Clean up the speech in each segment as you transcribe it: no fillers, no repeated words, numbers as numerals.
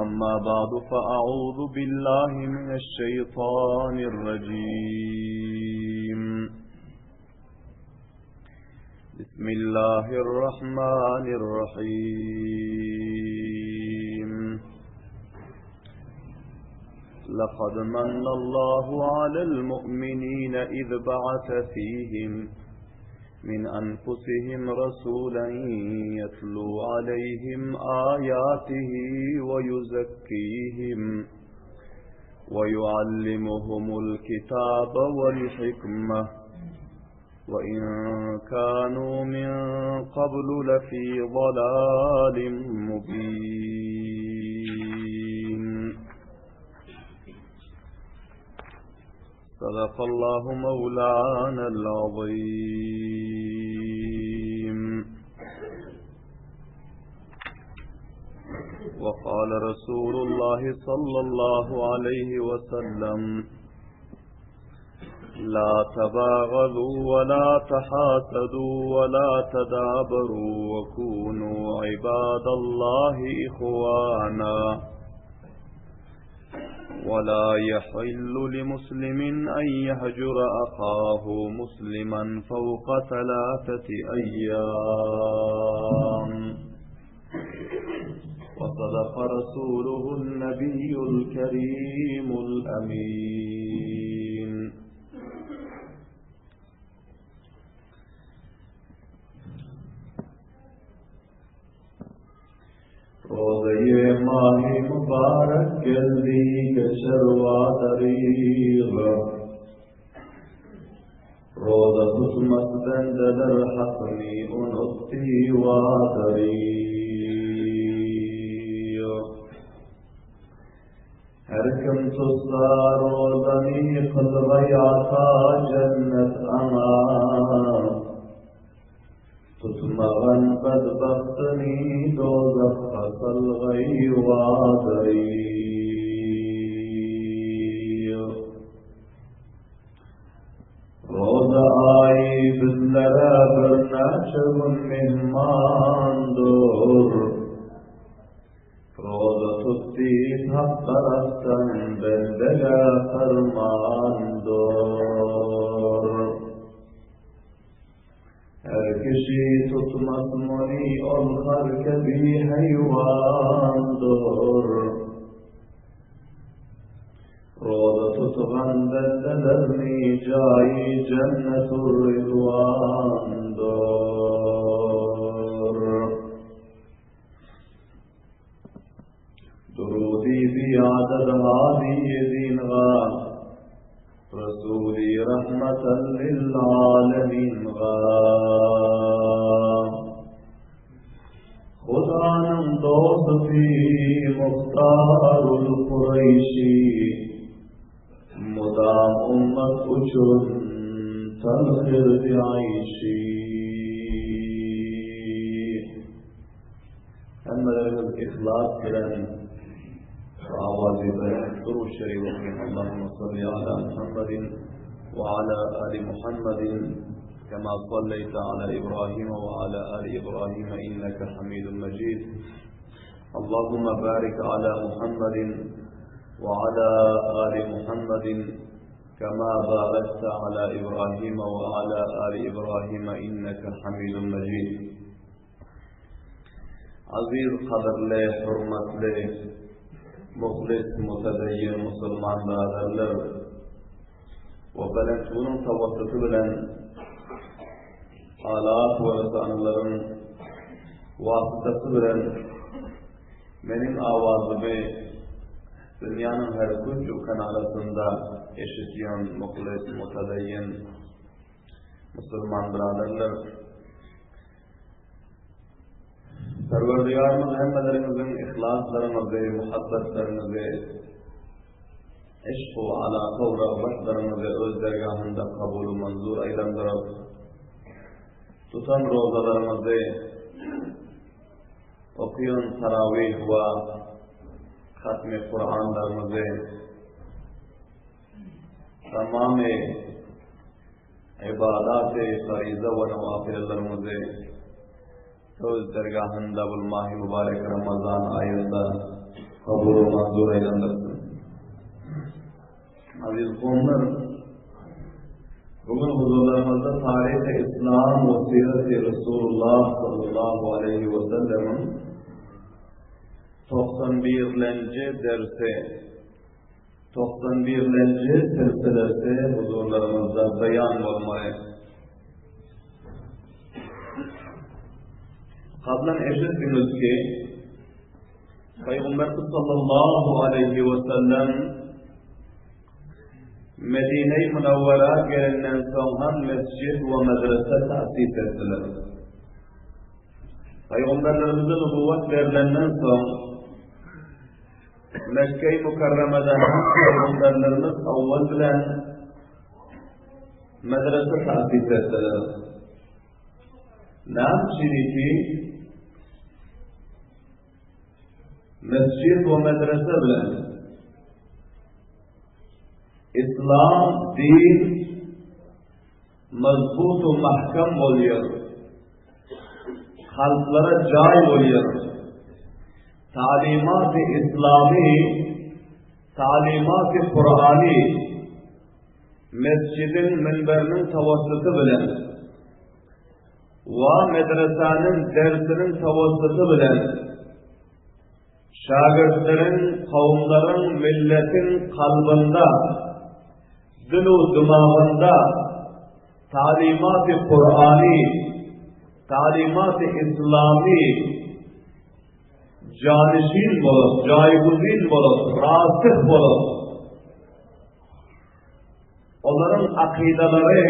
أما بعد فأعوذ بالله من الشيطان الرجيم بسم الله الرحمن الرحيم لقد من الله على المؤمنين إذ بعث فيهم من أنفسهم رسولا يتلو عليهم آياته ويزكيهم ويعلمهم الكتاب والحكمة وإن كانوا من قبل لفي ضلال مبين صدق الله مولانا العظيم وقال رسول الله صلى الله عليه وسلم لا تباغضوا ولا تحاسدوا ولا تدابروا وكونوا عباد الله إخوانا ولا يحل لمسلم أن يهجر أخاه مسلما فوق ثلاثة أيام وصدق رسوله النبي الكريم الأمين Rozaýy mahy mübarek geldi geçer wadaryg. Roza tutmaz bendeler hakyny unutdy wadaryg. Her kim tutsa rozany kylgaý ata jennet aňa. Tutmagan bedbagtyny dowzahga salgaý wadaryg. Roza aýy bizlere birnäçe gün myhmandyr. Roza tut diýip Hak tarapdan bendege permandyr. Her kişi tutmaz muny ol har kebi heýwandyr. Roza tutgan bendelerni jaýy jennetur ridwandyr. Durudy biadad hady dinga, Resuly rahmatan lil aleminga. Hudanyň dosty Muhtarul Kureýşi, Mudam ummat üçin talhyrdy aýşy. Hemmeleriňiz yhlas bilen şu awazy belent durud şerif okyň Allahumma salli ala Muhammedin we ala ali Muhammedin kema salleýte ala Ibrahim we ala ali Ibrahim inneke Hamidun Mejid Allahumma barik ala Muhammedin we ala ali Muhammedin kema barakte ala Ibrahim we ala ali Ibrahim inneke Hamidun Mejid Aziz, gadyrly, hormatly, muhlis, mutedeyyin musulman biraderler we belentliginiň tawassuty bilen alat we ynsanylaryň wasytasy bilen meniň awazymy dünýäniň her künji kanalysynda eşidýän muhlis, mutedeyyin musulman biraderler Perwerdigarymyz hemmeleriňiziň yhlaslaryňyzy, muhabbetleriňizi, yşk we alaka we ragbatlaryňyzy öz dergahynda kabul manzur aýlandyryp, tutan rozalaryňyzy, okuýan tarawih we hatmy Kuranlaryňyzy, tamamy Ybadaty, faryza we nawafyllaryňyzy Öz dergahynda bul mahy mübarek Ramazan aýynda. Kabul we manzur eýlendirsin. Aziz kowumlar, bugün huzurlarymyzda taryhy Islam we sireti Resulullah sallallahu aleyhi ve sellemiň 91-lenji dersi, 91-lenji silsilesi huzurlarymyzda beýan bolmaly. Kablan eşitdiňiz ki, Pygamberimiz sallallahu aleýhi we sellem Medine-i Münewwera gelenden soň hem mesjid we medrese ta'sis etdiler. Pygamberlerimize nubuwwat berlenden soň Mekke-i Mükerremede hem pygamberlerimiz awwal bilen medrese ta'sis etdiler. Näme üçin ki Mesjid we medrese bilen Islam din mazbut we mahkam bolýar. Kalplara jaý bolýar. Talimat-y İslami, talimat-y Kur'ani mesjidiň minberiniň tawassuty bilen we medresäniň dersiniň tawassuty bilen şägirtleriň, kowumlaryň, milletiň kalbynda, dil-u dymagynda talimat-y Kur'any, talimat-y Islamy janyşin bolup, jaýguzin bolup, rasyh bolup, olaryň akydalary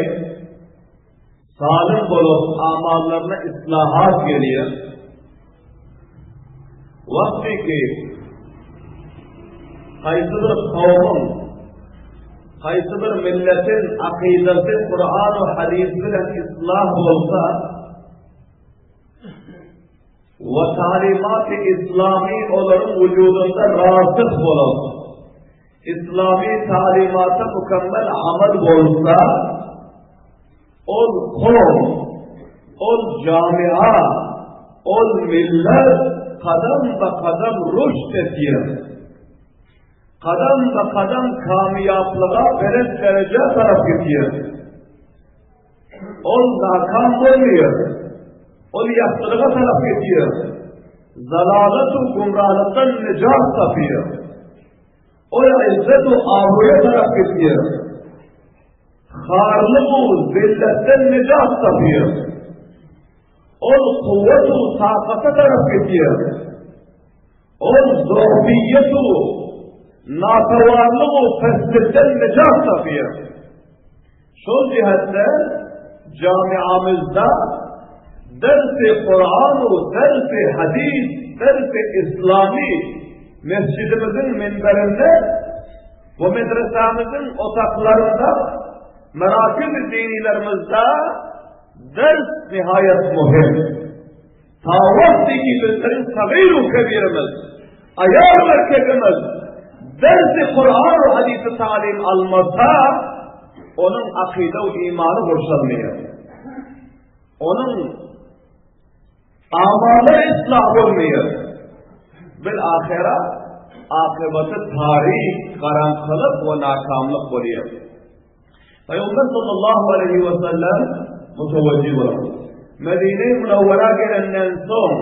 Salim bolup, amallaryna islahat gelýär. Wagty ki, haýsy bir kowumyň, haýsy bir milletiň akydasy Kur'an we hadys bilen islah bolsa, we talimat-y islami olaryň wujudynda rasyh bolup, Islami talimata mükemmel amal bolsa, ol kowm, ol jamia, ol millet kadam ba kadam rüşt etýär. Kadam ba kadam kamýaplyga belent derejä tarap gidýär. Ol nakam bolmaýar. Ol ýagtylyga tarap gidýär. Zalalat we gümralykdan nejat tapýar. Ol izzet we abraýa tarap gidýär. Harlyk we zilletden nejat tapýar. Ol kuwwat we takata tarap gidýär. Ol zorbiýet we natawarlyk we peslikden nejat tapýar. Şol jihetde jamiamyzda dersi Kur'an we dersi hadis, dersi İslami mescidimizin minberinde we medresamyzyň otaklarynda merakiz dinilerimizde ders nihaýet muhim. Ta wagty ki bizleriň sagyr we kebirimiz, aýal we erkegimiz dersi Kur'an we hadisi talim almasa, onuň akyda we imany gurşalmaýar. Onuň amaly islah bolmaýar. Bil ahira akybaty taryh, garaňkylyk we nakamlyk bolýar. Pygamber sallallahu aleyhi ve sellem mutawajjih bolan. Medine-i Münevvera gelenden soň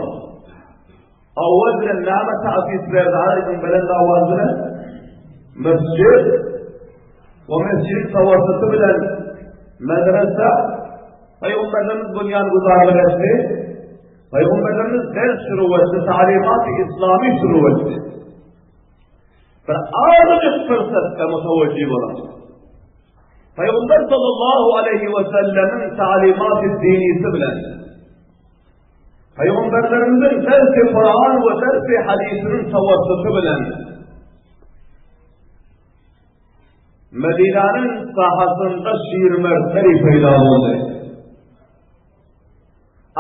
awwal bilen näme ta'sis berdi aýdyň belent awaz bilen? Mesjid we mesjid tawassuty bilen medrese Pygamberimiz bunyan güzarlyk etdi. Pygamberimiz ders şuru etdi, talimat-ı İslami şuru etdi. Bir azajyk pursatda mutawajjih bolan. Pygamber sallallahu aleyhi ve sellemiň talimat-y dinisi bilen Pygamberlerimiziň dersi Kur'an we dersi hadisiniň tawassuty bilen Medinäniň sahasynda şirmertleri peýda boldy.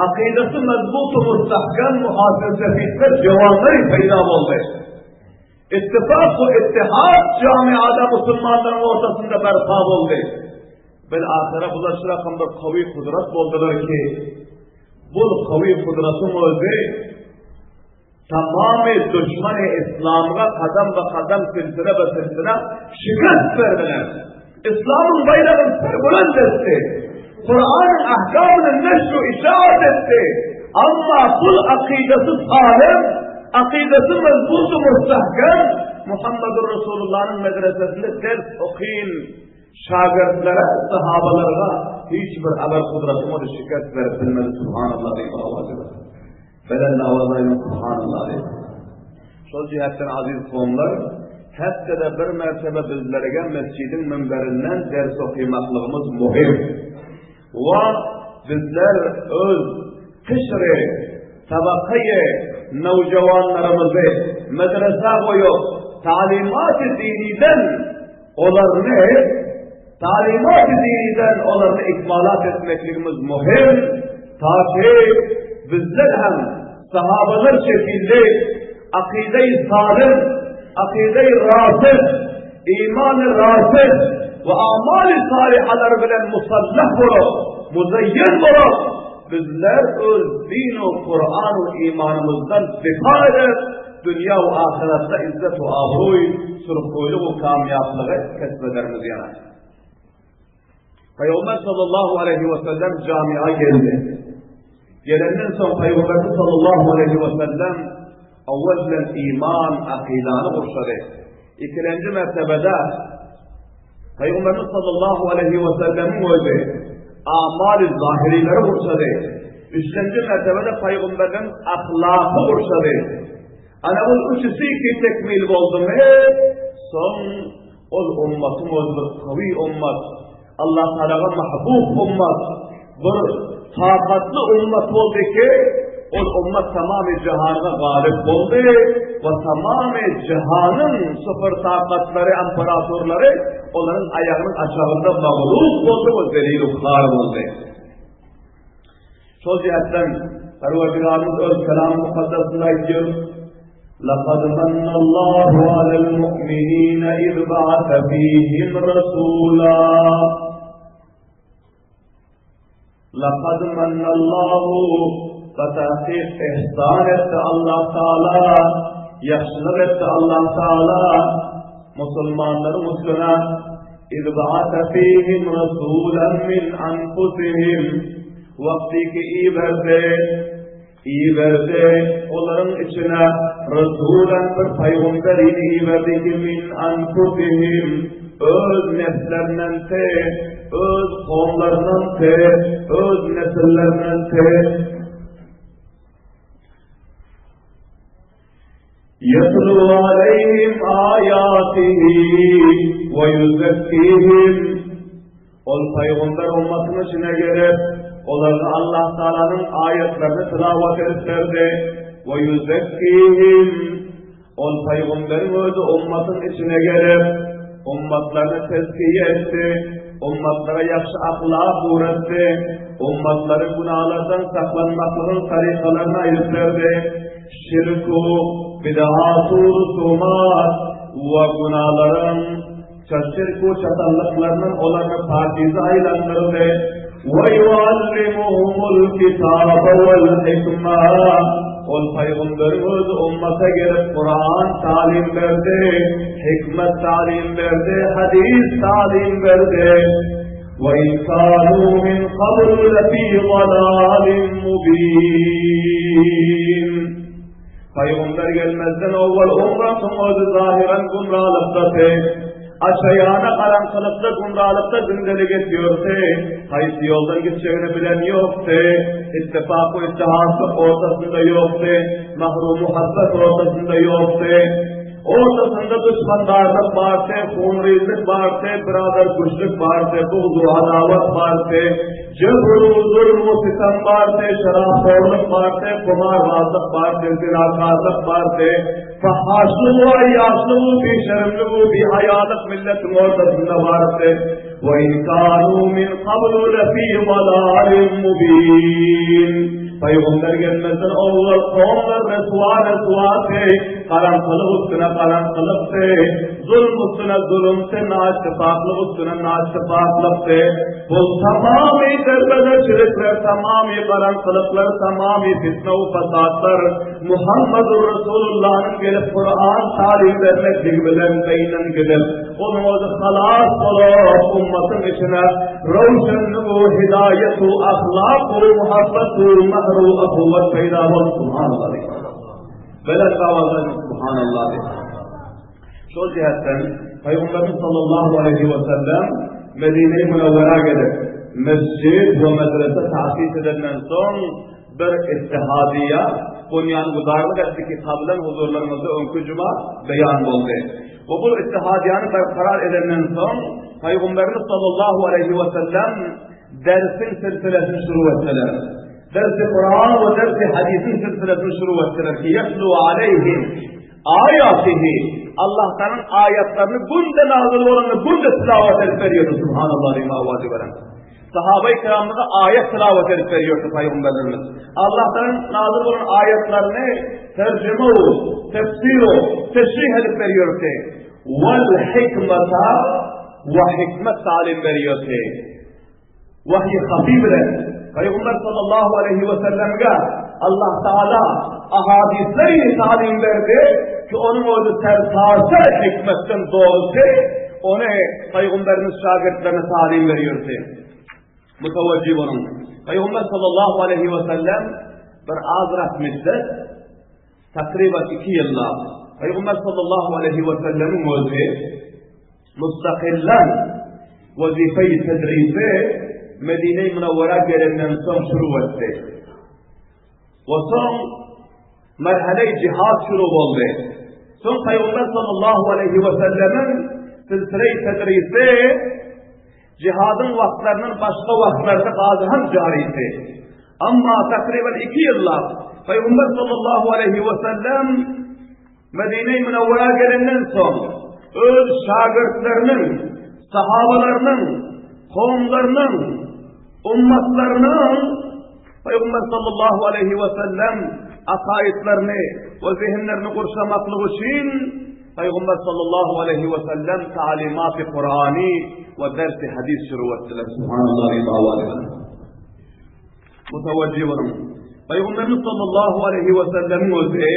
Akydasy mazbut we mustahkam muhasir sefitler jewanlary peýda boldy. Ittifak we ittihad jamiada musulmanlaryň ortasynda berpa boldy. Bil ahyra bular şu rakam bir kawy kudrat boldular ki, bu kawy kudratyň özi. Tamamy duşmany islamga kadam be kadam silsile be silsile şikest berdiler. Islamyň baýragyny serbuland etdi. Kuranyň ahkamyny neşr işaat etdi. Amma bul akydasy salim, akydasy mezbut mustahkem Muhammedur Resulullah'yň medresesinde ders okyn şagirtlere, sahabalara hiç bir abar kudratyň ony şikest berip bilmedi. Subhanallah diýip awaz Belend awaz aýdyň Subhanallah diýip. Şol jihetden aziz kowumlar, hepdede bir mertebe bizlerge mesjidiň minberinden ders okymaklygymyz muhim. We bizler öz kişri, tabakaýy nowjawanlarymyzy medresä goýup, talimat-y diniden olaryny talimat-y diniden olaryny ikmalat etmekligimiz muhim, ta ki bizler hem sahabalar şekilli akyda-i salim, akyda-i rasyh, iman-y rasyh we amal-y salyhalar bilen musallah bolup, muzayyen bolup, bizler öz din u Kur'an u imanymyzdan difa edip, dünýä we ahyretde izzet we abruý, sürhüýlik we kamýaplygy kesp edermiz ýene. Pygamber sallallahu aleyhi ve sellem camia geldi. Gelenden soň Pygamber sallallahu aleyhi ve sellem awwal bilen iman, akydany gurşady. Ikilenji mertebede Pygamberimiz sallallahu aleyhi ve sellemiň özi amal-y zahirileri gurşady. Üçlenji mertebede Pygamberimiz ahlaky gurşady. Ana bu üçüsi ki tekmil boldumy, soň ol ummatyň özi bir kawy ummat, Allah Tagalaga mahbub ummat, bir takatly ummat boldy ki, ol ummat tamamy jahana galyp boldy we tamamy jahanyň super takatlary, imperatorlary olaryň aýagynyň aşagynda maglup boldy we zelil har boldy. Şol jihetden Perwerdigarymyz öz Kelamy Mukaddesinde aýdýar, Laqad mannallahu alal mu'minina iz ba'atha fihim rasula. Laqad mannallahu Batahqiq ihsan etdi Allah Taala, ýagşylyk etdi Allah Taala musulmanlaryň üstüne iz ba'atha fihim rasulan min anfusihim Wagty ki iberdi, iberdi olaryň içine Resulan bir pygamberini iberdi ki min anfusihim öz neslerinden te, öz kowumlaryndan te, öz nesillerinden te. Ýetlu aleýhim aýatihi we ýuzekkihim. Ol pygamber ummatyň içine gelip, olara Allah Taalanyň aýatlaryny tilawat edip berdi. We ýuzekkihim. Ol pygamberiň özi ummatyň içine gelip, ummatlaryny tezkiýe etdi, ummatlara ýagşy ahlak öwretdi, ummatlary günalardan saklanmaklygyň tarykalaryny aýdyp berdi. Şirku, bid'atu, rusumat we günalaryň şirku çatallyklarynyň olaryny pakize aýlandyrdy. We yuallimuhumul kitaba wal hikma. Ol pygamberiň özi ummata gelip Kuran talim berdi, hikmet talim berdi, hadis talim berdi. Ve in kanu min qabl lefî zalâlin mubîn. Pygamber gelmezden owwal ummatyň özi zahyran gumralykdady. Aşaýana garaňkylykda gumralykda gündelik etýordy. Haýsy ýoldan gitjegini bilen ýokdy. Ittifak we ittihatlyk ortasynda ýokdy. Mahru muhabbet ortasynda ýokdy. Ortasynda duşmandarlyk bardy, hunrizlik bardy, biraderkuşluk bardy, bugz we adawat bardy, jebr we zulm we sitem bardy, şeraphorluk bardy, kumarbazlyk bardy, zinakarlyk bardy, fahaşlyk we aýýaşlyk we bişerimlik we bihaýalyk milletiň ortasynda bardy. Ve in kanu min qablu lefî zalâlin mubîn. Pygamber gelmezden owwal kowumlar reswa reswady. garaňkylyk üstüne garaňkylykdy, zulm üstüne zulumdy, naittifaklyk üstüne naittifaklykdy. Bu tamamy derbederçilikler, tamamy garaňkylyklar, tamamy fitne we fasatlar Muhammedur Resulullanyň gelip Kuran talim bermekligi bilen beýnden gidip, onuň özi halas bolup, ummatyň içine röwşenlik-u, hidaýet-u, ahlak-u, muhabbet-u, mähr-u, ahuwwat peýda boldy. Subhanallah. Belent owazdan Subhanallah. Şol jähetden Pygamberimiz sallallahu aleýhi we sellem Medine-i Münewwerä gelip, mesjid we medrese ta'sis edenden soň bir ittihadiýa bunýan güzarlyk etdi ki, kablan huzurlaryňyzda öňki juma beýan boldy. We bu ittihadiýany berkarar edenden soň Pygamberimiz sallallahu aleýhi we sellem dersiň silsilesini şuru etdiler. Dersi Kuran we dersi hadisiň silsilesini şuru etdiler ki, ýetlu aleýhim Aýatihi, Allahtanyň aýatlaryny günde nazyl bolanda günde tilawat edip berýärdi, subhanallah diýip owazy beren. Sahaba-i kiramlara aýat tilawat edip berýärdi paýgamberlerimiz. Allahtanyň nazyl bolan aýatlaryny terjime, tefsir, teşrih edip berýärdi. Wal hikmata we hikmet talim berýärdi. Wahyi hafi bilen Pygamber sallallahu aleýhi we sellemge Allah Taala ahadisleri talim berdi ki onuň özi sertaser hikmetden doludy, ony Pygamberimiz şagirtlerine talim berýärdi. Mutawajjih boluň. Pygamber sallallahu aleýhi we sellem bir azrak müddet takriban 2 ýyllap Pygamber sallallahu aleýhi we sellemiň özi Mustakillen wezipe-i tedrisi Medine-i Münewwerä gelenden soň şuru etdi. We soň merhale-i jihad şuru boldy. Soň Pygamber sallallahu aleýhi we sellemiň silsile-i tedrisi jihadyň wagtlaryndan başga wagtlarda gazy hem jarydy. Amma takriben 2 ýyllap Pygamber sallallahu aleýhi we sellem Medine-i Münewwerä gelenden soň, öz şagirtleriniň, sahabalarynyň, kowumlarynyň, ummatlarynyň Pygamber sallallahu aleýhi we sellem akaidlerini we zehinlerini gurşamaklyk üçin Pygamber sallallahu aleýhi we sellem talimaty Kurany we dersi hadis şuru etdiler. Subhanallah wa Mutawajjih boluň. Pygamberimiz sallallahu aleýhi we sellemiň özi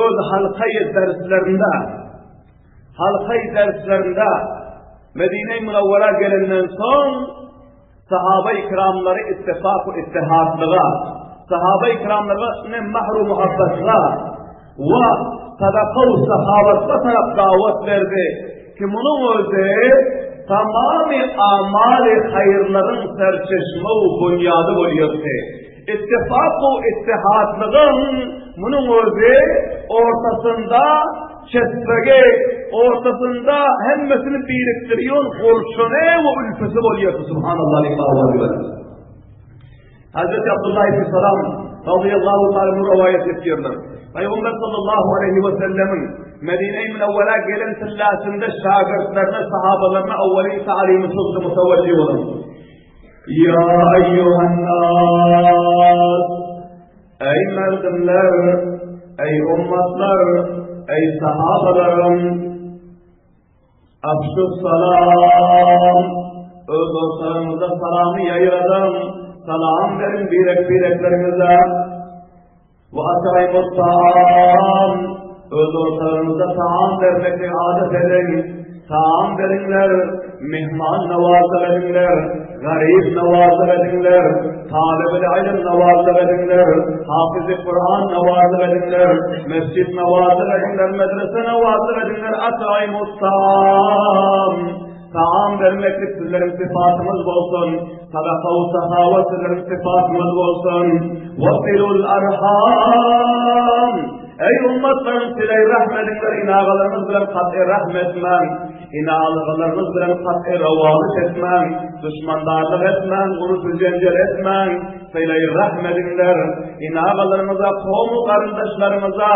öz halkaý derslerinde halkaý derslerinde Medine-i Münewwera gelenden soň sahaba-i kiramlary ittifak we ittihatlyga, sahaba-i kiramlara ne mahru muhabbatga we sadaka we sahabatga tarap dawat berdi. Ki munuň özi tamamy amaly haýyrlaryň serçeşme we bunýady bolýardy. Ittifak we ittihatlygyň munuň özi ortasynda çesmegi, ortasynda hemmesini birikdirýän gulşuny we ülpesi bolýardy. Subhanallah diýip owazy berdi. Hazreti Abdullah ibn Salam radıyallahu ta'ala rowaýat etýärler. Peygamber sallallahu aleyhi ve sellemin Medine-i Münevvere gelen sillasynda şagirtlerine, sahabalaryna awwalin ta'limi şuldy mutawajjih bolan. Ya eyyuhan nas Ey merdimler, ey ummatlar, ey sahabalarım Afşus salam, öz dostlaryňyza salamy ýaýradyň, salam beriň birek-birekleriňize. We at'imut taam, öz dostlaryňyza taam bermekli adat ediň, taam beriňler, mehman nawazlyk ediňler, garyp nawazlyk ediňler, talyby ilim nawazlyk ediňler, hafizi Kur'an nawazlyk ediňler, mesjid nawazlyk ediňler, medrese nawazlyk ediňler, at'imut taam. Taam bermeklik sizleriň sypatyňyz bolsun, sadaka we sahawat sizleriň sypatyňyz bolsun. Wasilul arham. Ey ummatlarym sileý rahm ediňler, inagalaryňyz bilen kat'y rahm etmäň. Ene-alagalarymyz bilen kat'y rawabyt etmäň, duşmandarlyk etmäň, urusy-jenjel etmäň, sylaýy rahm ediňler. Ene-agalaryňyza, kowum-u garyndaşlaryňyza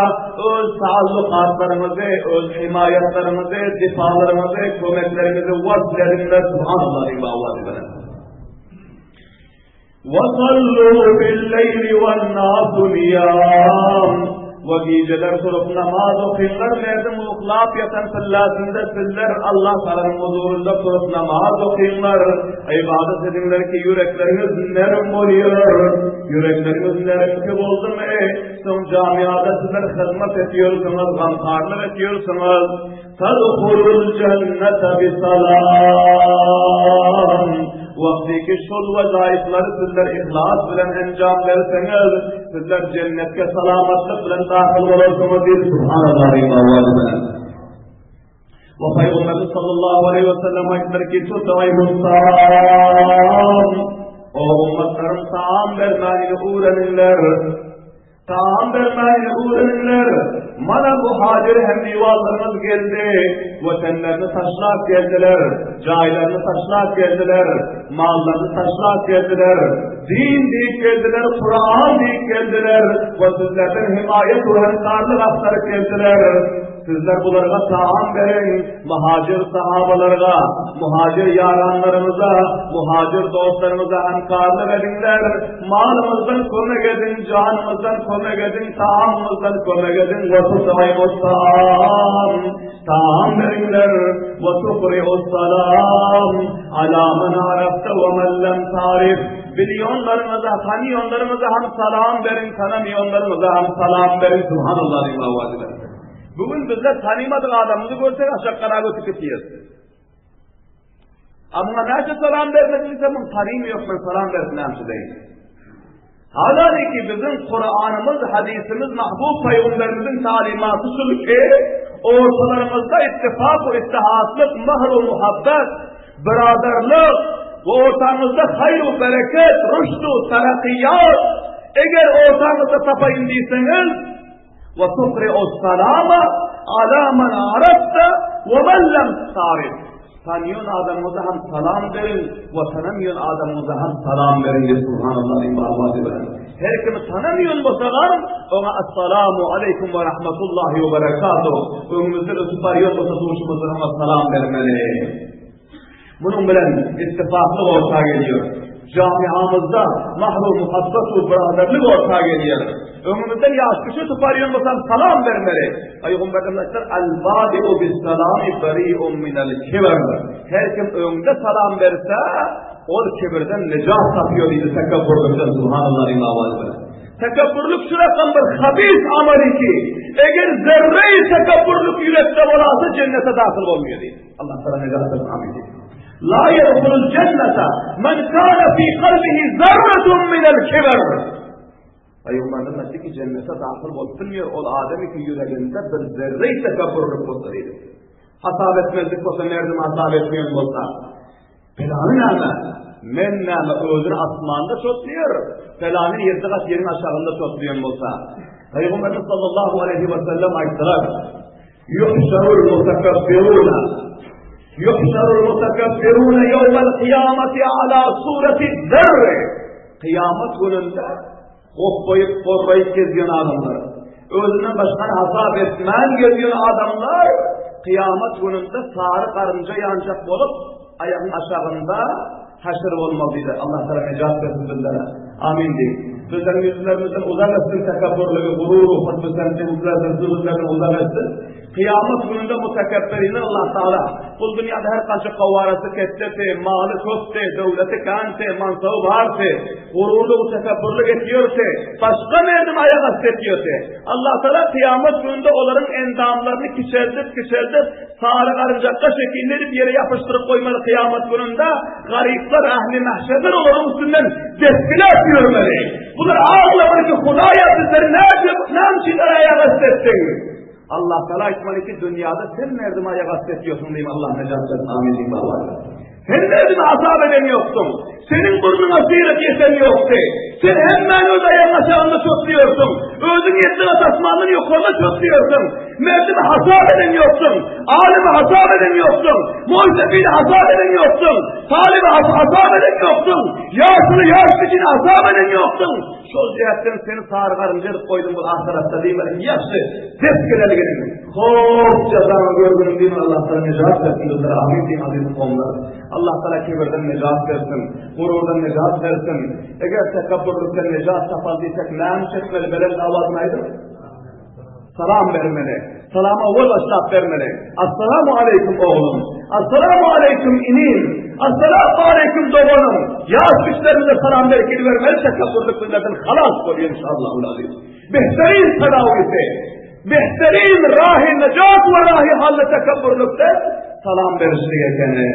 öz taallukatlaryňyzy, öz himaýatlaryňyzy, difalaryňyzy, kömekleriňizi wasl ediňler. Subhanallah diýip owazy bilen. Wa sallu bil-leýli wan-nasu niýam. We gijeler turup namaz okyňlar merdim uklap ýatan pillasynda sizler Allah Tagalanyň huzurynda turup namaz okyňlar, ybadat ediňler ki ýürekleriňiz nerm bolýar. Ýürekleriňiz nermki boldumy, soň jamiada sizler hyzmat etýärsiňiz, gamharlyk etýärsiňiz. Tadhulul jennete bi salam. Wagtyky şol wezaifleri sizler ihlas bilen enjam berseňiz, sizler jennetge salamatlyk bilen dahyl bolarsyňyz diýip Subhanallah diýip awazy bilen. We Pygamberimiz sallallahu aleyhi ve sellem aýtdylar ki, tutaymus taam. O ummatlarym taam bermäni öwreniňler. Taam bermäni öwreniňler. Mana muhajir hemdiwarlaryňyz geldi. Wetenlerini taşlap geldiler. Jaýlaryny taşlap geldiler. Mallaryny taşlap geldiler. Din diýip geldiler, Kur'an diýip geldiler. We sizlerden himaýat we hemkarlyk agtaryp geldiler. Sizler bularga taam beriň, muhajir sahabalarga, muhajir ýaranlarymyza, muhajir dostlarymyza hemkarlyk ediňler, malymyzdan kömek ediň, janymyzdan kömek ediň, taamymyzdan kömek ediň, we tutaymus taam, taam beriňler, we tukri'us salam, ala men arafte we men lem tarif, bilýonlaryňyza, tanyýonlaryňyza hem salam beriň, tanamýonlaryňyza hem salam beriň, subhanallah diýip awaz beriň. Bu gün bizler tanymadyk adamymyzy görsek aşak garap ötüp gitýäris. A muňa näçe salam bermedi diýse, muň tanymy ýok, men salam berip näme deýin. Halaliki biziň Kur'anymyz, hadysymyz, mahbub peygamberimiziň talimaty şul ki, ortalarymyzda ittifak we ittihatlyk, mähr we muhabbet, biraderlik we ortaňyzda haýr we bereket, rüşd we terakkiyat eger ortaňyzda tapaýyn diýseňiz, Ve tukri'us salama ala men arafta ve men lem tarif. Tanıyan adamımıza hem salam verin ve tanımayan adamımıza hem salam verin diye Subhanallah diye Allah diye. Her kimi tanımayan bolsalar, ona esselamu aleyküm ve rahmetullahi ve berekatuhu. Öňümizde ötüp barýan bolsa duşumyzdan ona salam bermeli. Munuň bilen ittifaklyk orta gelýär. Jamiamyzda mahru muhabbet we biraderlik orta gelýär. Öňümizden ýaş kişi tuparýan bolsam salam bermeli. Pygamberimiz aýtdylar, Al-badi'u bis-salami bari'un minel kibr. Her kim öňde salam berse, ol kibirden nejat tapýar diýdi tekebburlykdan subhanallah diýip awaz bilen. Tekebburlyk şu rakam bir habis amal ki, eger zerre tekebburlyk ýürekde bolasa jennete dahyl bolmaýar diýdi. Allah Taala nejat bersin amin. La yedhulul cennete men kana fi kalbihi zerretun minel kibr. Peygamberimiz aýtdy ki cennete dahyl bolup bilmiyor ol adamy ki ýüreginde bir zerre tekebburlyk bolsa diýdi. Hasap etmezlik bolsa merdim hasap etmeýän bolsa. Pelany näme? Men näme özüni asmanda çotlaýar, pelany ýerde gat ýeriň aşagynda çotlaýan bolsa. Peygamberimiz sallallahu aleyhi ve sellem aýtdylar. Yuhşarul mutakabbiruna Yuhşarul mutakabbiruna yevmel kıyameti ala sureti zerre Kıyamet gününde hopbaýyp horraýyp gezýän adamlar, özünden başgany hasap etmän gezýän adamlar kıyamet gününde sary garynja ýanjak bolup aýagyň aşagynda haşr bolmaly diýdi. Allah Taala nejat bersin bizlere. Amin diý. Bizleriň ýüzlerimizden uzak etsin tekebburlygy, gurury, hutbesentligimizlerden, zühütlerden uzak etsin. Kyýamat gününde mutekebbirini Allah Taala bu dünýäde her kança kawarasy ketdeti, maly köpdi, döwleti känti, mansaby bardy, gururly tekebburlyk etýärdi, başga merdim aýak asty etýärdi. Allah Taala kyýamat gününde olaryň endamlaryny kiçeldip, kiçeldip, Sary garynjakka şekilli edip ýere ýapyşdyryp goýmaly kyýamat gününde garyplar ähli mahşerler olaryň üstünden depgiläp ýörmeli. Bular aglamaly ki Hudaýa bizleri nädip näme üçin aýak asty etdiň? Allah Taala aýtmaly ki dünýäde sen merdimi aýak asty etýärsiň diýip Allah nejat bersin amin diýip Allah. Sen merdimi azap eden ýokduň. Seniň burnuňa syryk ýeten ýokdy. Sen hemmäni öz aýagyň aşagynda çöplüýärsiň. Özüň ýetdi gat asmandan ýokarda çöplüýärsiň. Merdimi hasap eden ýokduň. Alymy hasap eden ýokduň. Moýsefini hasap eden ýokduň. Talyby hasap eden ýokduň. Ýaşuly ýaş kiçini hasap eden ýokduň. Şol jähtden seni sary garynja edip goýdum bu ahyratda diýmeli. Ýagşy, dep gelelginiň. Hop, jazaňy görgüniň diýmeli. Allah Taala nejat bersin bizlere. Amin diýiň aziz kowumlar. Allah Taala kibirden nejat bersin, gururdan nejat bersin. Eger tekabburlykdan nejat tapal diýsek, näme çekmeli belent awazyny aýdyň. Salam bermeli. Salama owal başlap bermeli. Assalamu aleýkum oglum. Assalamu aleýkum inim. Assalamu aleýkum doganym. Ýaş kişilerimize salam berip gidibermeli tekebburlyk bizlerden halas bolýar inşallah aziz. Behterin tedawisi. Behterin rahy nejat we rahy hally tekebburlykdan salam berişlik ekeni.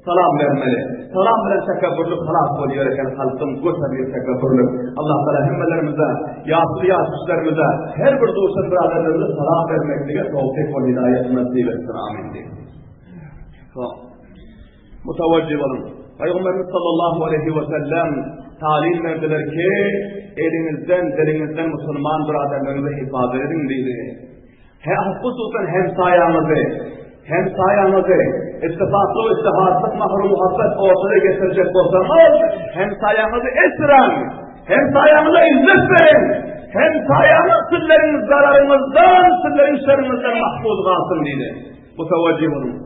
Salam bermeli. Salam bilen tekebburlyk halas bolýar eken halkyň göterýär tekebburlyk. Allah Taala hemmelerimize, ýaşly ýaşlarymyza, her bir duşan biraderlerimize salam bermeklige towfik we hidaýet nasip etsin. Amin. Soň mutawajjih boluň. Pygamberimiz sallallahu aleyhi we sellem talim berdiler ki, elinizden, diliňizden musulman biraderleriňizi hifazat ediň diýdi. He, hususan hemsaýaňyzy, hemsaýaňyzy ittifakly we ittihatlyk mahru muhabbet ortada getirjek bolsaňyz, hemsaýaňyzy esräň, hemsaýaňyza izzet beriň, hemsaýaňyz sizleriň zararyňyzdan, sizleriň şeriňizden mahfuz galsyn diýdi. Bu tewejjih boluň.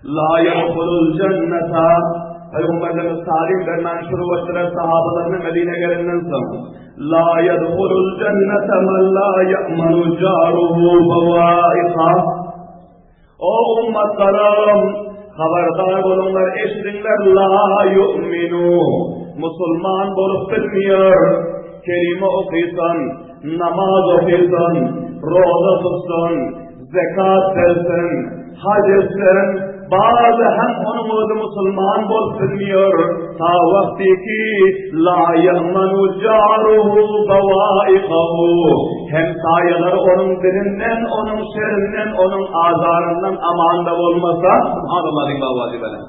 La yedhulul jennete Peygamberimiz talim bermän şuru etdiler sahabalaryna Medine gelenden soň. La yedhulul jennete men la ya'manu jaruhu bawaika. O ummatlarym habardar boluňlar eşidiňler la yu'minu musulman bolup bilmiyor. Kelime okysan, namaz okysan, roza tutsan, Zekat bersin, haj etsin, bady hem onuň özi musulman bolup bilmiýor, ta wagty ki la ýamanu jaruhu bawaikahu, hemsaýalary onuň dilinden, onuň şerinden, onuň azaryndan amanda bolmasa, subhanallah diýip awazy beren.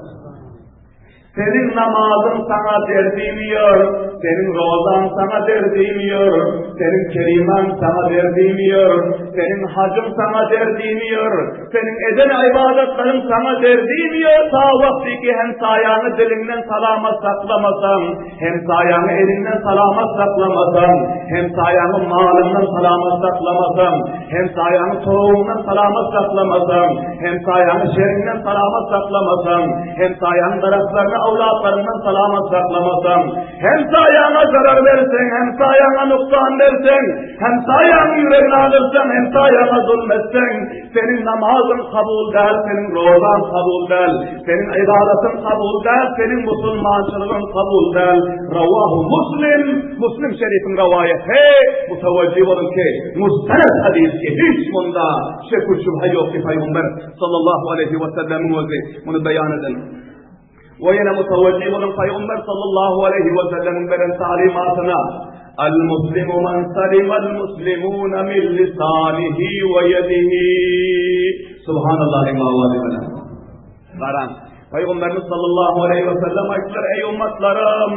Seniň namazyň saňa derdimiýor, seniň rozaň saňa derdimiýor, seniň kerimaň saňa derdimiýor, seniň hajyň saňa derdimiýor, seniň eden ybadatlaryň saňa derdimiýor, ta wagty ki hemsaýaňy diliňden salamat saklamasaň, hemsaýaňy eliňden salamat saklamasaň, hemsaýaňy malyňdan salamat saklamasaň, hemsaýaňy towugyňdan salamat saklamasaň, hemsaýaňy şeriňden salamat saklamasaň, Hemsaýaň daragtlaryny awlatlaryňdan salamat saklamasaň, hemsaýaňa zarar berseň, hemsaýaňa nuksan berseň, hemsaýaň ýüregini agyrtsaň, hemsaýaňa zulm etseň, seniň namazyň kabul däl, seniň rozaň kabul däl, seniň ybadatyň kabul däl, seniň musulmançylygyň kabul däl. Rawahu Muslim, Muslim şerifiň rawaýaty, mutawajjih boluň ki, mustanad hadys ki, hiç munda şek-u şübhe ýok ki, Pygamber sallallahu aleyhi we sellemiň özi muny beýan eden. We ýene mutawajjih bolan Pygamber sallallahu aleyhi we sellemiň beren talimatyna Al-muslimu man salimal muslimuna min lisanihi we yedihi. Subhanallah diýip bilen. Garan. Pygamberimiz sallallahu aleyhi we sellem aýtdylar, ey ummatlarym,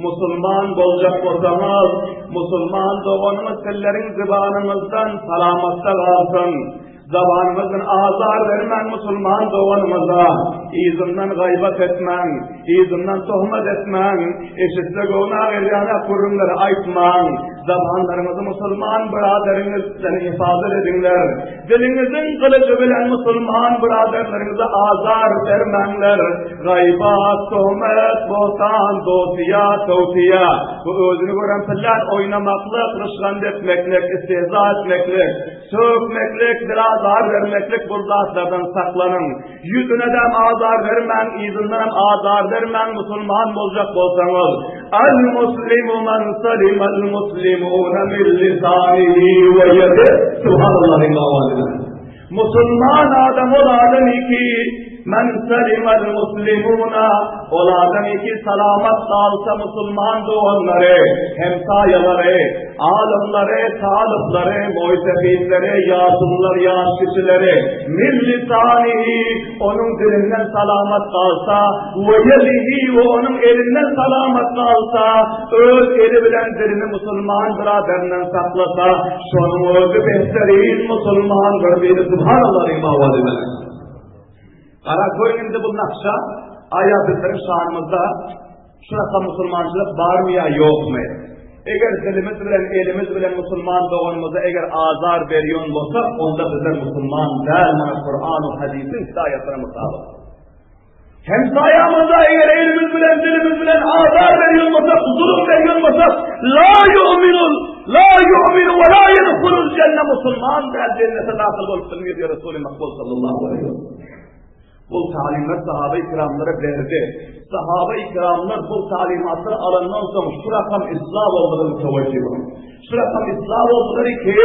musulman boljak bolsaňyz, musulman doganyňyz sizleriň zybanyňyzdan salamatda galsyn. Zabanyňyzdan azar bermäň musulman doganyňyza, yzyndan gaýbat etmäň, yzyndan tohmat etmäň, eşitse göwni agyrýan gürrüňleri aýtmaň, zabanlaryňyzy musulman byraderiňizden hifazat ediňler, diliňiziň gylyjy bilen musulman byraderleriňize azar bermäňler, gaýbat, tohmat, bohtan, dosyýa, towsyýa, bu özüni gören pillän oýnamaklyk, ryşgand etmeklik, istihza etmeklik, Sökmeklik, bir azar bermeklik bu zatlardan saklanyň. Ýüzüne-de azar bermäň, yzyndanam azar bermäň musulman boljak bolsaňyz. Al muslimu man salimal muslimuna min lisanihi we yedihi. Subhanallahyň awazyna. Musulman adam ol adam ki Men selimal muslimuna ol adam ki salamat galsa musulman doganlary, hemsaýalary, alymlary, talyplary, moýsefitleri, ýaşulular, ýaş kişileri, min lisanihi onuň dilinden salamat galsa, we ýedihi we onuň elinden salamat galsa, öz eli bilen dilini musulman byraderinden saklasa, şonuň özi behterin musulmandyr diýdi. Subhanallah diýip owaz edeli. Gara görüň indi bu nakşa aýa bizleriň şanymyzda şuraka musulmançylyk barmy ýa ýokmy? Eger dilimiz bilen elimiz bilen musulman doganymyza eger azar berýän bolsak, onda bizler musulman däl, mana Kur'an we hadisiň hidaýatyna mutabyk. Hemsaýamyza eger elimiz bilen dilimiz bilen azar berýän bolsak, zulum berýän bolsak, la yu'minul. la yu'minu we la yedhulul jenne musulman däl jennete dahyl bolup bilmez diýýär Resuly Makbul sallallahu aleyhi ve sellem. Bu talimler sahaba-i kiramlara berdi. Sahaba-i kiramlar bu talimatlary alandan soň şu rakam islah boldular mütewejjih boluň. Şu rakam islah boldular ki,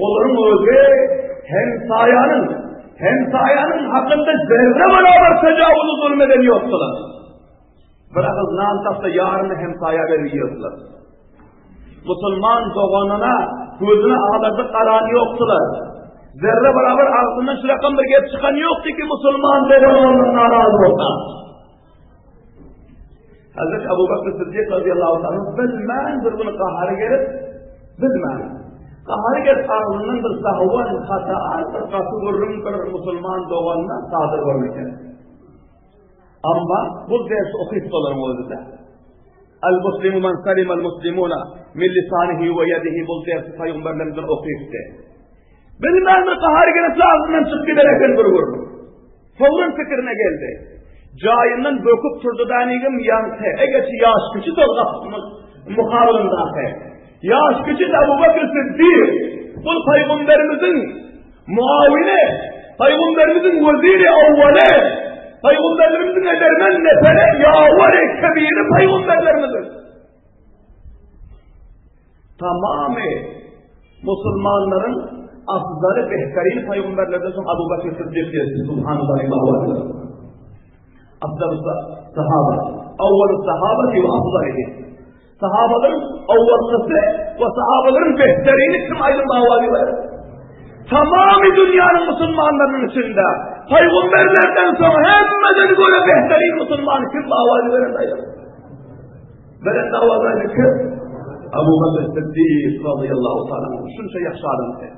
olaryň özi hemsaýanyň, hemsaýanyň hakynda zerre beraber tejawuzy zulm eden ýokdular. Bir agyz nan tapsa ýaryny hemsaýa berip ýerdiler. Musulman doganyna gözüni ağlardyp garan ýokdular. Zerre beraber agzyndan şu rakam bir gep çykan ýokdy ki musulman dogany ondan narazy bolsa. Hazreti Abu Bakr Siddik radıyallahu anh bilmän bir gün gahary gelip, bilmän. Gahary gelip agzyndan bir sahwan hata bir gaty gürrüň bir musulman doganyna sadyr bolan eken. Amma bu dersi okyp bolaryň özü-de. Al muslimu men salimal muslimuna min lisanihi we yedihi bu dersi paýgamberlerimizden okypdy. Bilmän bir gahary gelip agzyndan çykyp gider eken bir gün. Fowran pikirine geldi. Jaýyndan böküp turdy danigim ýaňky, egeçi ýaş kiçi dolgap mukabalyndaky. Ýaş kiçi Abu Bakr Siddik, bu paýgamberimiziň Muawini, Pygamberimiziň weziri awwaly, Pygamberimiziň edermen neferi, ýawary kebiri Pygamberlerimiziň. Tamamy musulmanlaryň afzaly behterin pygamberlerden soň Abu Bakr Siddik diýdi. Subhanallah. Afzaly sahaba, awwaly sahaba we afzalyhi. Sahabalaryň owalkysy we sahabalaryň behterini kim aýdym awazy ber? Tamamy dünýäniň musulmanlarynyň içinde paýgamberlerden soň hemmeden göre behterin musulman kim awazy beren aýdym? Beren awazy aýdym kim? Abu Bakr Siddik radıyallahu ta'ala şunça ýagşy adamdy.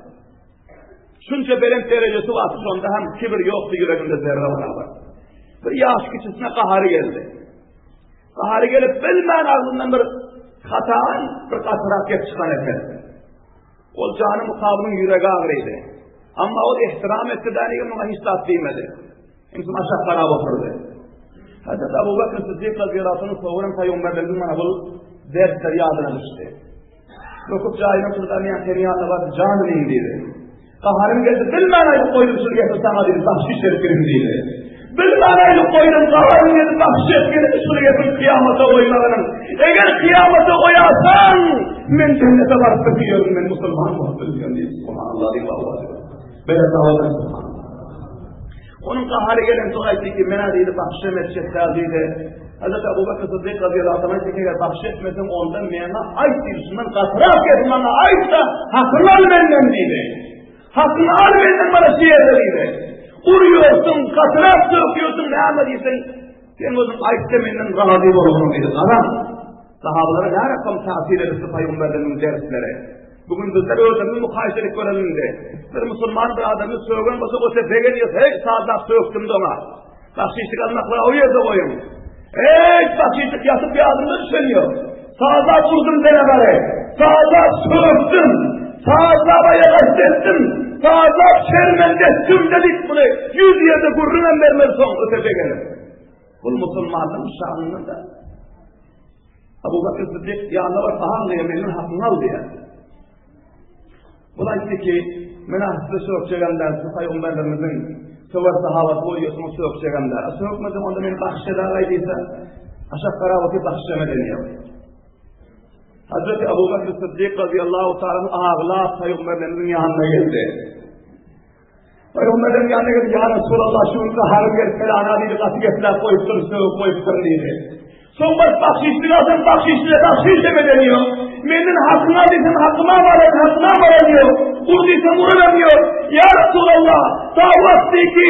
Şunça belent derejesi bar, şonda hem kibir ýokdy ýüreginde zerre barabar. Bir ýaş kiçisine gahary geldi. Gahary gelip bilmän agzyndan bir hatan, bir gatyrak gep çykan eken. Ol jany mukabylyň ýüregi agrydy. Amma ol ihtiram etdi dänigi muňa hiç zat diýmedi. Imsim aşak garap oturdy. Hazreti Abu Bakr Siddik radiyallahu anh soňra paýgamberlerden mana bu dersler ýadyna düşdi. Böküp jaýyna turdy, men seni ýanyna baryp jan inim diýdi. Gaharym geldi, bilmän aýdyp goýdum şul gepi saňa diýdi, bahşiş edip girin diýdi. Bilmän aýdyp goýdum, gaharym geldi, bahşiş edip girin şul gepi kyýamata goýmagynyň. Eger kyýamata goýarsaň, men jennete baryp bilýärin, men musulman bolup bilýän diýdi. Subhanallah diýip Allah. Beýle dawada subhanallah. Onuň gahary gelen soň aýtdy ki, men diýdi, bahşiş etjek däl diýdi. Hazreti Abu Bakr Siddik radıyallahu anh aýtdy ki, eger bahşiş etmeseň, onda mena aýt diýdi, şundan gatyrak gep maňa aýt-da, hakyny al menden diýdi. Hakyny al menden bana şu ýerde diýdi. Urýorsuň, gatyrak sökýorsuň, näme diýseň, sen özüň aýt-da menden razy bolgun diýdi. Gara, sahabalara näme rakam täsir edipdi paýgamberleriniň dersleri. Bugün bizler özlerimizi mukaýese edip görelim-de. Bir musulman bir adamy sögen bolsa, o begenýär, hey, sazlap sökdüm doňa. Bahşişlik almakla o ýerde goýuň. Ey, bahşişlik ýatyp ýadymda düşenýär. Sazlap urdum denebary. Sazlap sökdüm. Sazlap aýak asty etdim. Sazlap şermende etdim dedik bunu. Yüz ýerde gürrüňem bermez soň öte begenip. Bu musulmanyň şanyny da Abu Bakr Siddik ýanyna baryp, aha diýýär, menden hakyňy al diýýär. Bul aýtdy ki, men size sökjegem däl, siz paýgamberlerimiziň söwer sahabasy bolýarsyňyz sökjegem däl. Sökmeseň onda meni bagyş edagaý diýse, aşak garap otyr bagyş edemedi. Hazreti Abu Bakr Siddik radıyallahu ta'ala aglap paýgamberlerimiziň ýanyna geldi. Pygamberleriň ýanyna gelip, Ýa Resulallah, şu gün gaharym gelip, pelana diýdi, gaty gepläp goýupdyryn, sögüp goýupdyryn diýdi. Soň bir bahşişlik alsam, bahşişle, bahşiş hem edeniyor. Menden hakyňy al diýsem, hakyma baran, hakyma baran ýok. Ur diýsem, uranam ýok. Ýa Resulallah, ta wagty ki,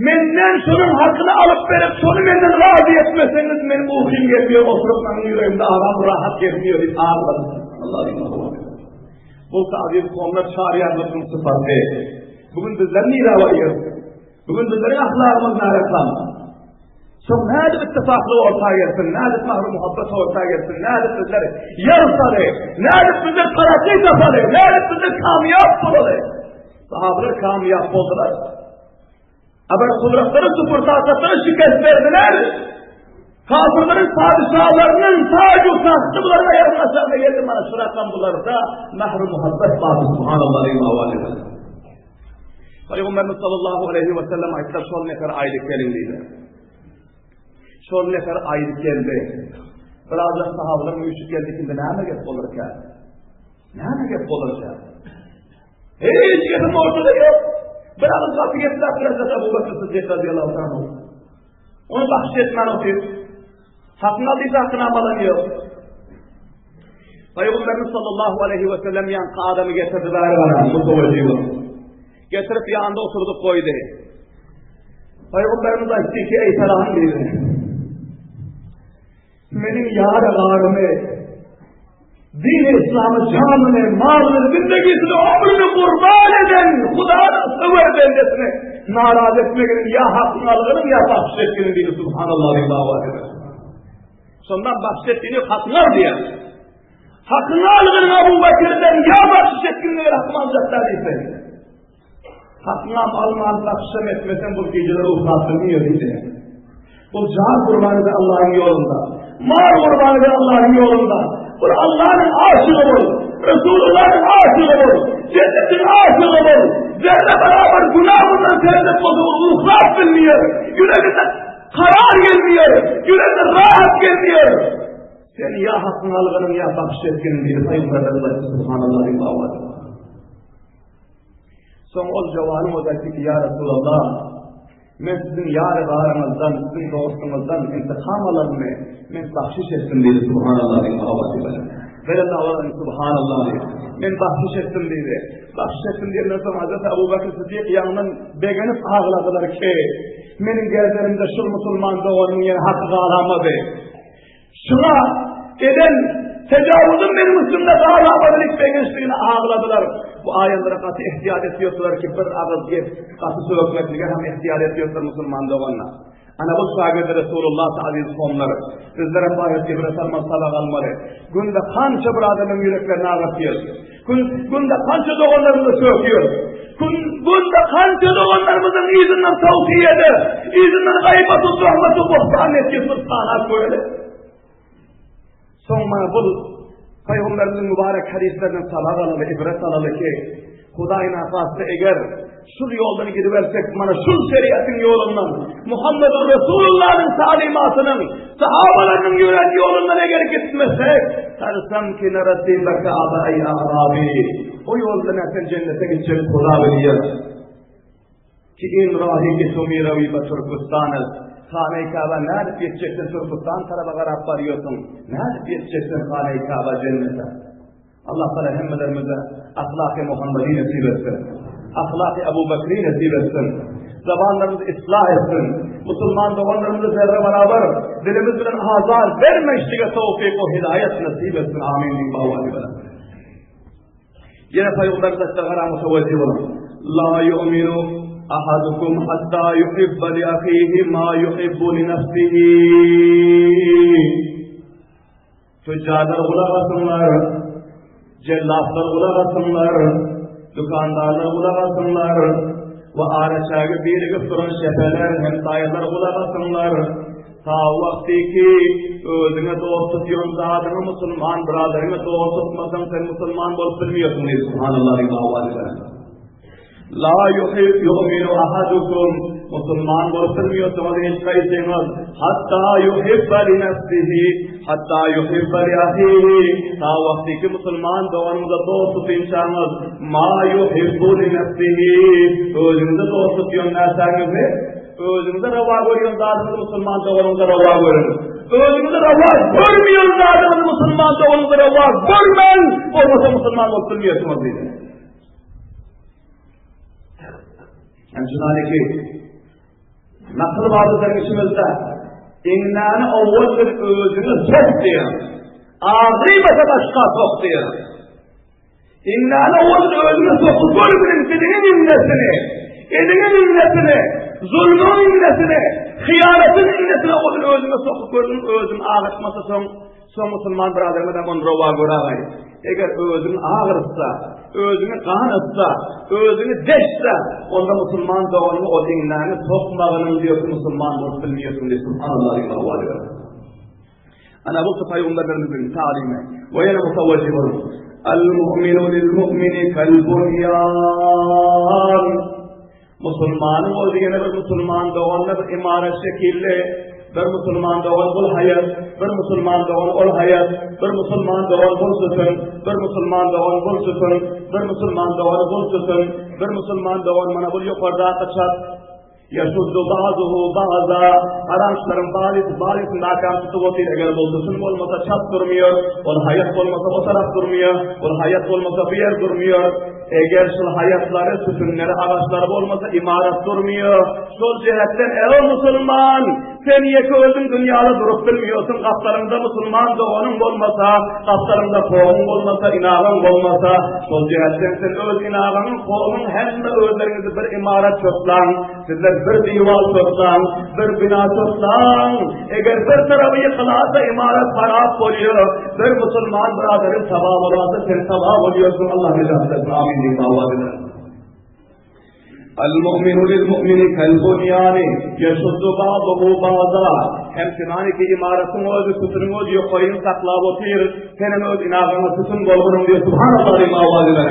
menden şonuň hakyny alyp berip, şony menden razy etmeseňiz, meniň ukyň gelmiyor, oturyp meniň ýüregimde aram rahat gelmiyor diýip agladı. Allah Bolsa aziz kowumlar çaryýarlygyň sypaty. Bu gün bizler nirä barýarys? Bu gün bizleriň ahlagymyz närekam? Soň nädip ittifakly orta gelsin, nädip mahru muhabbet orta gelsin, nädip bizler ýarsaly, nädip bizler tarakky tapaly, nädip bizler kamýap bolaly? Sahabalar kamýap boldular. Abar kudratlara, süpür takatlara şikest berdiler. Kafirleriň patyşalarynyň tac-u tagty bularyň aýagynyň aşagyna geldi. Mana şu rakam bularda mähri muhabbet bardy. Subhanallah diýip owaz edildi. Pygamberimiz sallallahu aleyhi ve sellem aýtdylar, şol nefer aýdyp geliň diýdi. Şol nefer aýdyp geldi. Birazdan sahabalar üýşüp geldi, indi näme gep bolarka? Näme gep bolarka? Hiç gepiň ortada ýok. Bir agyz gaty gepläp birazda Ebu Bekr Sıddyk radiyallahu anhu. Onu bahşiş etmän otyr. Hakyny al diýse hakyny alan ýok. Peygamberimiz sallallahu aleyhi ve sellem ýanky adamy getirdi bäri gara, mutawajjih. Getirip ýanynda oturdyp goýdy. Peygamberimiz aýtdy ki, ey salam diýdi. Meniň ýar garymy Din İslam'ı canını, malını, zindegisini, ömrünü kurban eden Huda'nın söwer bendesini naraz etmeginiň ya hakyny algynyň ya bahşiş etginiň diýdi Subhanallah diýip dawat eder. Şondan bahşiş etdiğini hakyny al diýär. Hakyny algynyň Abu Bekirden ya bahşiş etginiň eger hakyny aljaklar diýse. Hakyňam alman bahşişem etmesen bu gijeler uklap bilmiyor diýdi. Bu jan kurban eder Allah'ın yolunda. Mal kurban eder Allah'ın yolunda. Bu Allah'ın aşığı bol. Resulullah'ın aşığı bol. Cennetin aşığı bol. Zerre beraber günahından seyredip bozulur. Uklap bilmiyor. Yüreğinde karar gelmiyor. Yüreğinde rahat gelmiyor. Sen ya hakkını algının ya bahşiş etkinin diye Peygamberimiz Subhanallah diye Soň ol jowanyň özi aýtdy ki, Ýa Resulallah, men siziň ýary-garyňyzdan, siziň dostuňyzdan intikam alanmy, men bahşiş etdim diýdi, Subhanallah diýip habar berdi. Berende olar Subhanallah diýdi. Men bahşiş etdim diýdi. Bahşiş etdim diýenden soň Hazreti Abu Bekr Siddik ýaňdan begenip agladylar ki, meniň gerdenimde şul musulman doganymyň ýene haky galamady. Şuňa eden tejawuzym meniň üstümde galamady diýip begençligine agladylar. Bu aýatlara gaty ihtiyat etýärler ki bir agyz gep gaty sökmeklige hem ihtiyat etýärler musulman doganlar. Ana bu şagirdi Resulullah aziz homlar. Bizlere baýat ibret almaly, sabak almaly. Günde kança bir adamyň ýüreklerini agyrtýar. Gün, günde kança doganlarymyzy sökýär. Gün, günde kança doganlarymyzyň yzyndan tawsiýe eder. Yzyndan gaýbaty, töhmeti, buhtan etýär, bir sanap goýaly. Soň mana bu Peygamberimiziň mübarek hadislerinden sabak alaly, ibret alaly ki, Hudaý nahasta eger şul ýoldan gidibersek, mana şul şeriatyň ýolundan, Muhammedur Resulullah'yň talimatynyň, sahabalarynyň ýören ýolundan eger gitmesek, tarsam ki narasibaka aba ey arabi. O ýoldan sen cennete gitjek Huda bilýär. Ki in rahi ki tumirawi ba Türkistan Hane-i Kabe nädip ýetjeksin Türkistan tarapa garap barýarsyň? Nädip ýetjeksin Hane-i Kabe cennete? Allah Taala hemmelerimize ahlaky Muhammedi nesip etsin. Ahlaky Ebu Bekri nesip etsin. Zabanlarymyzy ıslah etsin. Musulman doganlarymyzy zerre beraber dilimiz bilen azar vermeşlige tevfik ve hidayet nasip etsin. Amin. Ýene Pygamberimiz aýtdy, garaň mutawajjih boluň. La yu'minu ahadukum hatta yuhibba li ahihi ma yuhibbu li nafsihi. Tüccarlar gulak asynlar, jellatlar gulak asynlar, dükandarlar gulak asynlar we araçägi birigip duran şepeler, hemsaýalar gulak asynlar. Ta wagty ki özüňe dost tutýan zadyňy musulman byraderyňe dost tutmasaň sen musulman bolup bilmeýärsiň diýdi subhanallah diýip owaz eder. La yu'minu ahadukum musulman bolup bilmeýärsiňiz hiç haýsyňyz hatta yuhibba li nafsihi hatta yuhibba li ahihi ta wagty ki musulman doganyňyza dost tutýançaňyz ma yuhibbu li nafsihi özüňize dost tutýan närsäňizi Özüňize rawa görýän zadyňyzy musulman doganyňyza rawa görüň. Özüňize rawa görmeýän zadyňyzy musulman doganyňyza rawa görmäň, bolmasa musulman bolup bilmeýärsiňiz diýdi. Hem şunaliki nakyl bardyr içimizde. Iňňäni owwal bir özüňe sok diýär. Agyrmasa başga sok diýär. Iňňäni owal özüňe sokup gör bilen diliňiň iňňesini, eliňiň iňňesini, zulmuň iňňesini, hyýanatyň iňňesini owal özüňe sokup gördüň, özüň agyrtmasa soň, soň musulman byradarymyzam ony rowa görägaý. Eger özüň agyrtsa, özüňi ganatsa, özüňi deşse, onda musulman doganyňa ol iňňäni sokmagynyň diýip musulman bolup bilmeýärsiň diýip, subhanallah diýip. Ana bu paýgamberlerimiziň talymy. We ýene mutawajjih boluň. Al mu'minu lil mu'mini kal bunyan. Musulmanyň özi ýene bir musulman doganyna bir imarat şekilli, bir musulman dogan bul haýat, bir musulman dogan ol haýat, bir musulman dogan bul sütün, bir musulman dogan bul sütün, bir musulman dogan bul sütün, bir musulman dogan mana bul ýokardaky çat, Ýeşuddu ba'duhu ba'za, Garaňşylaryň balysi balysyny mäkäm tutup otyr, eger bul sütün bolmasa çat durmaýar, ol haýat bolmasa o tarap durmaýar, ol haýat bolmasa bu ýer durmaýar. Eger şol haýatlary, sütünleri, agaçlary bolmasa ymarat durmaýar. Şol jähetden eý musulman, sen ýeke özüň dünýäde durup bilmeýärsiň, gapdalyňda musulman doganyň bolmasa, gapdalyňda kowmuň bolmasa, inagaň bolmasa, şol jähetden sen öz inagaňyň, kowmuň hemme özleriňizi bir ymarat toplaň, sizler bir diwal toplaň, bir bina toplaň. Eger bir tarapy ýykylasa ymarat harap bolýar. Bir musulman byraderiň taba bolasa sen taba bolýarsyň. Allah nejat bersin. Amin diýip dawat eder. Al mu'minu lil mu'mini kal bunyani yashuddu ba'duhu ba'da. Hem ki imaratyň özi sütüniň özi ýokaryny saklap otyr. Sen hem öz inagaňa sütün bolgunyň diýip subhanallah diýip awaz eder.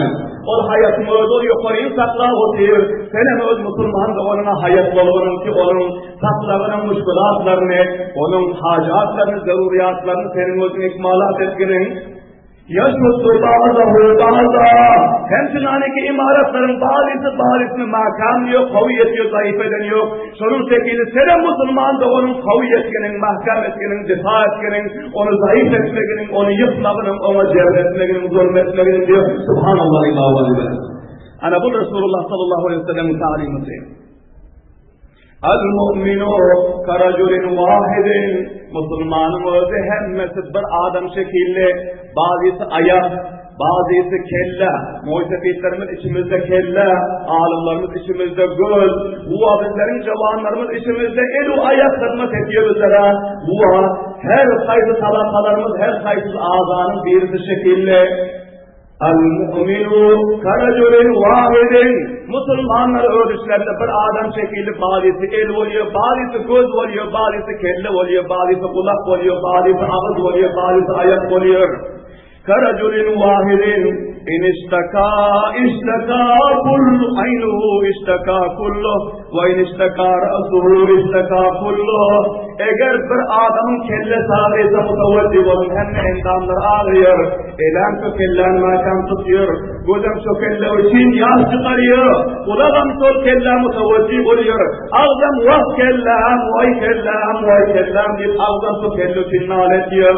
Ol haýatyň özi ol ýokaryny saklap otyr. Sen hem öz musulman doganyňa haýat bolgunyň ki onuň saklagynyň müşgülatlaryny, onuň hajatlaryny, zeruriyatlaryny seniň özüň ikmalat etginiň. Ýaşuddu ba'dahu ba'da. Hem şunaniki imaratlaryň bazysy bazysyny mahkam ýok, kawy ýetiyor, zaýyf eden ýok. Şonuň şekili senem musulman doganyň kawy ýetgeniň, mahkam etgeniň, difa etgeniň, ony zaýyf etmeginiň, ony ýykmagynyň, oňa jebr etmeginiň, zulm etmeginiň diýip, subhanallah diýip Ana bu Resulullah sallallahu aleyhi ve sellemiň talimaty. Al-mu'minu karaculin wahidin Musulmanyň özi hemmesi bir adam şekilli, bazysy aýak, bazysy kelle, moýsefitlerimiz içimizde kelle, alymlarymyz içimizde göz, wa bizleriň jawanlarymyz içimizde el we aýak hyzmat edýär bizlere, wa her haýsy tabakalarymyz her haýsy azanyň birisi şekilli. Al-mu'minu karaculin wahidin Musulmanlar öz işlerinde bir adam şekilli bazysy el bolýar, bazysy göz bolýar, bazysy kelle bolýar, bazysy gulak bolýar, bazysy agyz bolýar, bazysy aýak bolýar. Karaculin wahidin in iştaka iştaka kullu aynuhu iştaka kullu we in iştaka ra'suhu iştaka kullu Eger bir adamyň kellesi agrysa mutaweddi boluň hemme endamlary agryýar. Elem şu kelläni mäkäm tutýar, gözem şu kelle üçin ýaş çykarýar, gulagam şol kellä mutawajjih bolýar, agzam wah kelläm, waý kelläm, waý kelläm diýip agzam şu kelle üçin nala etýär.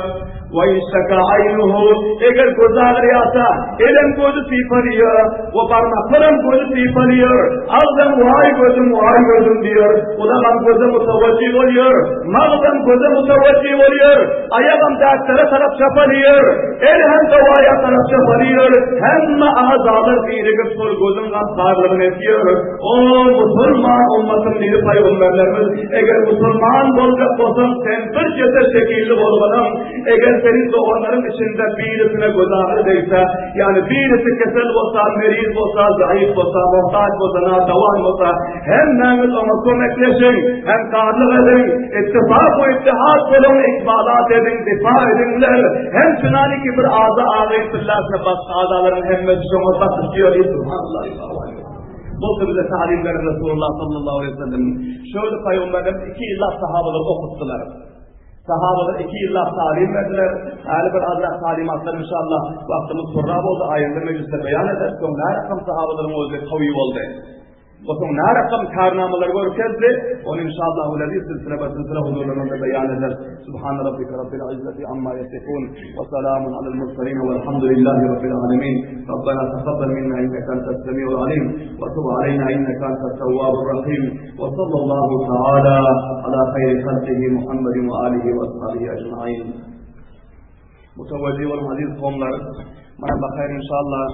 Wa iştaka aýnuhu, eger gözi agyrýarsa, elem gözi sypalýar, we barmaklaram gözi sypalýar, agzam waý gözüm, waý gözüm diýýär, gulagam göze mutawajjih bolýar, magzam göze mutawajjih bolýar, Aýagam däplere tarap çapalýar, el hem dowaýa tarap çapalýar, hemme azalar birigip şol gözüň gamharlygyny etýär. O musulman ummatym diýdi paýgamberlerimiz, eger musulman boljak bolsaň, sen bir jete şekilli bolgalyň, eger seniň doganlaryň içinde birisine göz agyry degse, ýagny birisi kesel bolsa, meriz bolsa, zaýyf bolsa, muhtaç bolsa, natawan bolsa, Hemmäňiz oňa kömekleşiň, hemkarlyk ediň, ittifak we ittihad boluň, ikbalat ediň, difa ediňler. Hem şunaliki bir aza agyr pillasyna başga azalaryň hemmesi şoňa basyşýar. Subhanallah. Bu bize talim beren Resulullah sallallahu aleyhi ve sellem. Şöyle peygamberler iki ýyllap sahabalar okutdylar. Sahabalar iki ýyllap talim berdiler. Häli bir azrak talimatlar inşallah wagtymyz kurra boldy, aýynda mejlisde beýan eder. Soň närakam sahabalaryň özi kawy boldy. Otuň nä rakam karnamalar görkezdi, ony inşallahu leziz silsile be silsile huzurlarynda beýan eder. Subhane rabbike rabbil izzati amma yasifun we selamun alel murselin velhamdülillahi rabbil alemin. Rabbena takabbal minna inneke entes semiul alim ve tub aleyna inneke entes tevvabur rahim. Ve sallallahu taala ala hayri halkihi Muhammedin ve alihi ve ashabihi ecmain. Mutevecci boluň aziz kowumlar. Mana bakayr inşallah.